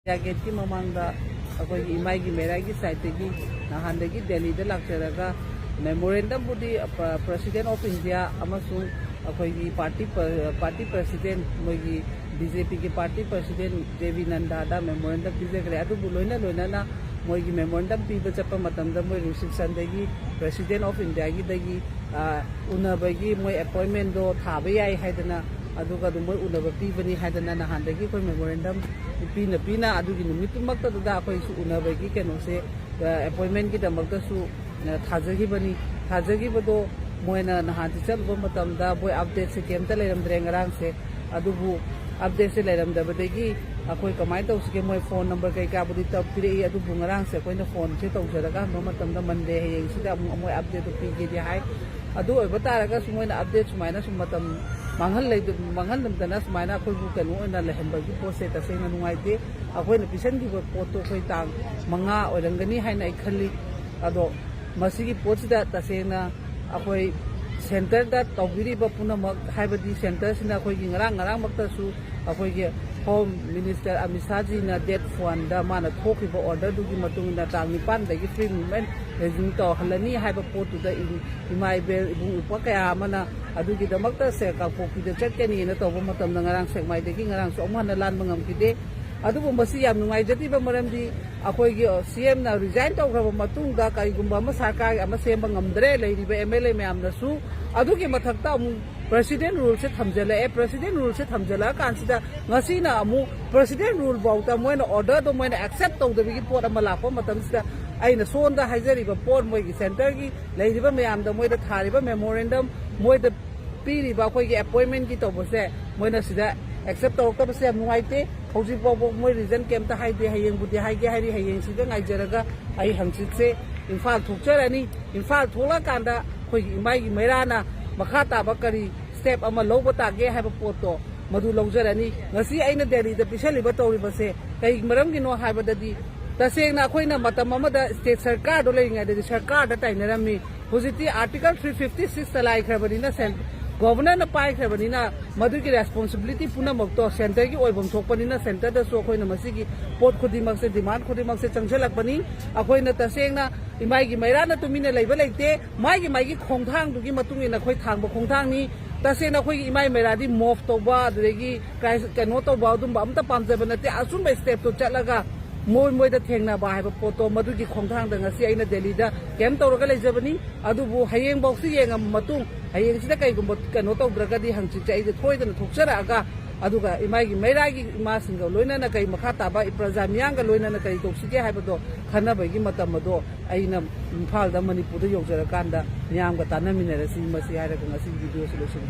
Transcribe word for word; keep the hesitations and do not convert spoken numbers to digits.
India ꯒꯦꯠꯀꯤ ꯃꯃꯥꯡꯗ ꯑꯩꯈꯣꯏꯒꯤ ꯏꯃꯥꯏꯒꯤ ꯃꯩꯔꯥꯒꯤ ꯁꯥꯏꯠꯇꯒꯤ ꯅꯍꯥꯟꯗꯒꯤ ꯗꯦꯜꯂꯤꯗ ꯂꯥꯛꯆꯔꯒ memorandumꯕꯨꯗꯤ, ꯑ, President of India ꯑꯃꯁꯨꯡ ꯑꯩꯈꯣꯏꯒꯤ party ꯄ-, party president, ꯃꯣꯏꯒꯤ BJPꯒꯤ party president J P Naddaꯗ memorandum ꯄꯤꯖꯈ꯭ꯔꯦ꯫ ꯑꯗꯨꯕꯨ ꯂꯣꯏꯅ ꯂꯣꯏꯅꯅ ꯃꯣꯏꯒꯤ memorandum ꯄꯤꯕ ꯆꯠꯄ ꯃꯇꯝꯗ ꯃꯣꯏ receptionꯗꯒꯤ President of Indiaꯒꯤꯗꯒꯤ, ꯑ, ꯎꯅꯕꯒꯤ ꯃꯣꯏ appointmentꯗꯣ ꯊꯥꯕ ꯌꯥꯏ ꯍꯥꯏꯗꯅ, ꯑꯗꯨꯒ ꯑꯗꯨꯝ ꯃꯣꯏ ꯎꯅꯕ ꯄꯤꯕꯅꯤ ꯍꯥꯏꯗꯅ ꯅꯍꯥꯟꯗꯒꯤ ꯑꯩꯈꯣꯏ memorandum ꯄꯤꯅ ꯄꯤꯅ ꯑꯗꯨꯒꯤ ꯅꯨꯃꯤꯠꯇꯨꯃꯛꯇꯗꯨꯗ ꯑꯩꯈꯣꯏꯁꯨ ꯎꯅꯕꯒꯤ ꯀꯩꯅꯣꯁꯦ, ꯑ, appointmentꯀꯤꯗꯃꯛꯇꯁꯨ, ꯑ, ꯊꯥꯖꯈꯤꯕꯅꯤ꯫ ꯊꯥꯖꯈꯤꯕꯗꯣ ꯃꯣꯏꯅ ꯅꯍꯥꯟ ꯆꯠꯂꯨꯕ ꯃꯇꯝꯗ ꯃꯣꯏ updateꯁꯦ ꯀꯩꯝꯇ ꯂꯩꯔꯝꯗ꯭ꯔꯦ ꯉꯔꯥꯡꯁꯦ꯫ ꯑꯗꯨꯕꯨ updateꯁꯦ ꯂꯩꯔꯝꯗꯕꯗꯒꯤ ꯑꯩꯈꯣꯏ ꯀꯃꯥꯏꯅ ꯇꯧꯁꯤꯒꯦ, ꯃꯣꯏ phone number ꯀꯩꯀꯥꯕꯨꯗꯤ ꯇꯧ-, ꯄꯤꯔꯛꯏ, ꯑꯗꯨꯕꯨ ꯉꯔꯥꯡꯁꯦ ꯑꯩꯈꯣꯏꯅ phoneꯁꯦ ꯇꯧꯖꯔꯒ ꯍꯪꯕ ꯃꯇꯝꯗ Monday ꯍꯌꯦꯡꯁꯤꯗ ꯑꯃꯨꯛ ꯃꯣꯏ updateꯇꯨ ꯄꯤꯒꯦꯗꯤ ꯍꯥꯏ꯫ ꯑꯗꯨ ꯑꯣꯏꯕ ꯇꯥꯔꯒꯁꯨ ꯃꯣꯏꯅ update ꯁꯨꯃꯥꯏꯅ ꯁꯨꯝ ꯃꯇꯝ ꯃꯥꯡꯍꯜꯂꯩ-, ꯃꯥꯡꯍꯜꯂꯝꯗꯅ ꯁꯨꯃꯥꯏꯅ ꯑꯩꯈꯣꯏꯕꯨ ꯀꯩꯅꯣ ꯑꯣꯏꯅ ꯂꯩꯍꯟꯕꯒꯤ ꯄꯣꯠꯁꯦ ꯇꯁꯦꯡꯅ ꯅꯨꯡꯉꯥꯏꯇꯦ꯫ ꯑꯩꯈꯣꯏꯅ ꯄꯤꯁꯟꯈꯤꯕ ꯄꯣꯠꯇꯣ ꯑꯩꯈꯣꯏ ꯇꯥꯡ ꯃꯉꯥ ꯑꯣꯏꯔꯝꯒꯅꯤ ꯍꯥꯏꯅ ꯑꯩ ꯈꯜꯂꯤ꯫ ꯑꯗꯣ ꯃꯁꯤꯒꯤ ꯄꯣꯠꯁꯤꯗ ꯇꯁꯦꯡꯅ ꯑꯩꯈꯣꯏ centreꯗ ꯇꯧꯕꯤꯔꯤꯕ ꯄꯨꯝꯅꯃꯛ, ꯍꯥꯏꯕꯗꯤ centreꯁꯤꯅ ꯑꯩꯈꯣꯏꯒꯤ ꯉꯔꯥꯡ ꯉꯔꯥꯡꯃꯛꯇꯁꯨ ꯑꯩꯈꯣꯏꯒꯤ Home Minister ꯑꯃꯤꯠ ꯁꯥꯍꯖꯤꯅ date oneꯗ ꯃꯥꯅ ꯊꯣꯛꯈꯤꯕ orderꯗꯨꯒꯤ ꯃꯇꯨꯡ ꯏꯟꯅ ꯇꯥꯡ ꯅꯤꯄꯥꯟꯗꯒꯤ free movement resume ꯇꯧꯍꯜꯂꯅꯤ ꯍꯥꯏꯕ ꯄꯣꯠꯇꯨꯗ ꯏ-, ꯏꯃꯥ ꯏꯕꯦꯜ ꯏꯕꯨꯡ ꯏꯄ꯭ꯋꯥ ꯀꯌꯥ ꯑꯃꯅ ꯑꯗꯨꯒꯤꯗꯃꯛꯇ ꯁꯦ ꯀꯥꯡꯄꯣꯛꯄꯤꯗ ꯆꯠꯀꯅꯤꯅ ꯇꯧꯕ ꯃꯇꯝꯗ ꯉꯔꯥꯡ ꯁꯦꯛꯃꯥꯏꯗꯒꯤ ꯉꯔꯥꯡꯁꯨ ꯑꯃꯨꯛ ꯍꯟꯅ ꯂꯥꯟꯕ ꯉꯝꯈꯤꯗꯦ꯫ ꯑꯗꯨꯕꯨ ꯃꯁꯤ ꯌꯥꯝ ꯅꯨꯡꯉꯥꯏꯖꯗ꯭ꯔꯤꯕ ꯃꯔꯝꯗꯤ ꯑꯩꯈꯣꯏꯒꯤ, ꯑ, CMꯅ resign ꯇꯧꯈ꯭ꯔꯕ ꯃꯇꯨꯡꯗ ꯀꯔꯤꯒꯨꯝꯕ ꯑꯃ ꯁꯔꯀꯥꯔ ꯑꯃ ꯁꯦꯝꯕ ꯉꯝꯗ꯭ꯔꯦ ꯂꯩꯔꯤꯕ MLA ꯃꯌꯥꯝꯅꯁꯨ꯫ ꯑꯗꯨꯒꯤ ꯃꯊꯛꯇ ꯑꯃꯨꯛ President ruleꯁꯦ ꯊꯝꯖꯤꯜꯂꯛꯑꯦ꯫ President ruleꯁꯦ ꯊꯝꯖꯤꯜꯂꯛꯑꯀꯥꯟꯁꯤꯗ ꯉꯁꯤꯅ ꯑꯃꯨꯛ President rule ꯐꯥꯎꯗ ꯃꯣꯏꯅ orderꯗꯣ ꯃꯣꯏꯅ accept ꯇꯧꯗꯕꯒꯤ ꯄꯣꯠ ꯑꯃ ꯂꯥꯛꯄ ꯃꯇꯝꯁꯤꯗ ꯑꯩꯅ ꯁꯣꯝꯗ ꯍꯥꯏꯖꯔꯤꯕ ꯄꯣꯠ ꯃꯣꯏꯒꯤ centreꯒꯤ ꯂꯩꯔꯤꯕ ꯃꯌꯥꯝꯗ ꯃꯣꯏꯗ ꯊꯥꯔꯤꯕ memorandum ꯃꯣꯏꯗ ꯄꯤꯔꯤꯕ ꯑꯩꯈꯣꯏꯒꯤ appointmentꯀꯤ ꯇꯧꯕꯁꯦ ꯃꯣꯏꯅ ꯁꯤꯗ accept ꯇꯧꯔꯛꯇꯕꯁꯦ ꯌꯥꯝ ꯅꯨꯡꯉꯥꯏꯇꯦ꯫ ꯍꯧꯖꯤꯛ ꯐꯥꯎꯕ ꯃꯣꯏ reason ꯀꯩꯝꯇ ꯍꯥꯏꯗꯦ꯫ ꯍꯌꯦꯡꯕꯨꯗꯤ ꯍꯥꯏꯒꯦ ꯍꯥꯏꯔꯤ꯫ ꯍꯌꯦꯡꯁꯤꯒ ꯉꯥꯏꯖꯔꯒ ꯑꯩ ꯍꯪꯆꯤꯠꯁꯦ ꯏꯝꯐꯥꯜ ꯊꯣꯛꯆꯔꯅꯤ꯫ ꯏꯝꯐꯥꯜ ꯊꯣꯛꯂꯛꯑꯀꯥꯟꯗ ꯑꯩꯈꯣꯏꯒꯤ ꯏꯃꯥꯏꯒꯤ ꯃꯩꯔꯥꯅ ꯃꯈꯥ ꯇꯥꯕ ꯀꯔꯤ step ꯑꯃ ꯂꯧꯕ ꯇꯥꯒꯦ ꯍꯥꯏꯕ ꯄꯣꯠꯇꯣ ꯃꯗꯨ ꯂꯧꯖꯔꯅꯤ꯫ ꯉꯁꯤ ꯑꯩꯅ ꯗꯦꯜꯂꯤꯗ ꯄꯤꯁꯜꯂꯤꯕ ꯇꯧꯔꯤꯕꯁꯦ ꯀꯩ ꯃꯔꯝꯒꯤꯅꯣ ꯍꯥꯏꯕꯗꯗꯤ ꯇꯁꯦꯡꯅ ꯑꯩꯈꯣꯏꯅ ꯃꯇꯝ ꯑꯃꯗ state ꯁꯔꯀꯥꯔꯗꯣ ꯂꯩꯔꯤꯉꯩꯗꯗꯤ ꯁꯔꯀꯥꯔꯗ ꯇꯥꯏꯅꯔꯝꯃꯤ꯫ ꯍꯧꯖꯤꯛꯇꯤ Article three fifty six ꯆꯂꯥꯏꯈ꯭ꯔꯕꯅꯤꯅ cen-, ꯒꯣꯕꯔꯅꯔꯅ ꯄꯥꯏꯈ꯭ꯔꯕꯅꯤꯅ ꯃꯗꯨꯒꯤ ꯔꯦꯁꯄꯣꯟꯁꯤꯕꯤꯂꯤꯇꯤ ꯄꯨꯝꯅꯃꯛꯇꯣ ꯁꯦꯟꯇꯔꯒꯤ ꯑꯣꯏꯐꯝ ꯊꯣꯛꯄꯅꯤꯅ ꯁꯦꯟꯇꯔꯗꯁꯨ ꯑꯩꯈꯣꯏꯅ ꯃꯁꯤꯒꯤ ꯄꯣꯠ ꯈꯨꯗꯤꯡꯃꯛꯁꯦ, ꯗꯤꯃꯥꯟ ꯈꯨꯗꯤꯡꯃꯛꯁꯦ ꯆꯪꯁꯤꯜꯂꯛꯄꯅꯤ꯫ ꯑꯩꯈꯣꯏꯅ ꯇꯁꯦꯡꯅ ꯏꯃꯥꯏꯒꯤ ꯃꯩꯔꯥꯅ ꯇꯨꯃꯤꯟꯅ ꯂꯩꯕ ꯂꯩꯇꯦ꯫ ꯃꯥꯒꯤ ꯃꯥꯒꯤ ꯈꯣꯡꯊꯥꯡꯗꯨꯒꯤ ꯃꯇꯨꯡ ꯏꯟꯅ ꯑꯩꯈꯣꯏ ꯊꯥꯡꯕ ꯈꯣꯡꯊꯥꯡꯅꯤ꯫ ꯇꯁꯦꯡꯅ ꯑꯩꯈꯣꯏꯒꯤ ꯏꯃꯥꯏ ꯃꯩꯔꯥꯗꯤ ꯃꯣꯞ ꯇꯧꯕ, ꯑꯗꯨꯗꯒꯤ ꯀ꯭ꯔꯥꯏ-, ꯀꯩꯅꯣ ꯇꯧꯕ ꯑꯗꯨꯝꯕ ꯑꯝꯇ ꯄꯥꯝꯖꯕ ꯅꯠꯇꯦ꯫ ꯑꯆꯨꯝꯕ ꯁ꯭ꯇꯦꯞꯇꯣ ꯆꯠꯂꯒ ꯃꯣꯏ ꯃꯣꯏꯗ ꯊꯦꯡꯅꯕ ꯍꯥꯏꯕ ꯄꯣꯠꯇꯣ, ꯃꯗꯨꯒꯤ ꯈꯣꯡꯊꯥꯡꯗ ꯉꯁꯤ ꯑꯩꯅ ꯗꯦꯜꯂꯤꯗ ꯀꯦꯝ ꯇꯧꯔꯒ ꯂꯩꯖꯕꯅꯤ꯫ ꯑꯗꯨꯕꯨ ꯍꯌꯦꯡꯐꯥꯎꯁꯤ ꯌꯦꯡꯉꯕ ꯃꯇꯨꯡ, ꯍꯌꯦꯡꯁꯤꯗ ꯀꯩꯒꯨꯝꯕ ꯀꯩꯅꯣ ꯇꯧꯗ꯭ꯔꯒꯗꯤ ꯍꯪꯆꯤꯠꯁꯦ ꯑꯩꯁꯦ ꯁꯣꯏꯗꯅ ꯊꯣꯛꯆꯔꯛꯑꯒ, ꯑꯗꯨꯒ ꯏꯃꯥꯒꯤ ꯃꯩꯔꯥꯒꯤ ꯏꯃꯥꯁꯤꯡꯒ ꯂꯣꯏꯅꯅ ꯀꯩ ꯃꯈꯥ ꯇꯥꯕ ꯄ꯭ꯔꯖꯥ ꯃꯤꯌꯥꯝꯒ ꯂꯣꯏꯅꯅ ꯀꯔꯤ ꯇꯧꯁꯤꯒꯦ ꯍꯥꯏꯕꯗꯣ ꯈꯟꯅꯕꯒꯤ ꯃꯇꯝ ꯑꯗꯣ ꯑꯩꯅ ꯏꯝꯐꯥꯜꯗ, ꯃꯅꯤꯄꯨꯔꯗ ꯌꯧꯖꯔꯀꯥꯟꯗ ꯃꯤꯌꯥꯝꯒ ꯇꯥꯟꯅꯃꯤꯟꯅꯔꯁꯤ꯫ ꯃꯁꯤ ꯍꯥꯏꯔꯒ ꯉꯁꯤꯒꯤ ꯚꯤꯗꯤꯑꯣꯁꯤ ꯂꯣꯏꯁꯤꯟꯖꯔꯦ꯫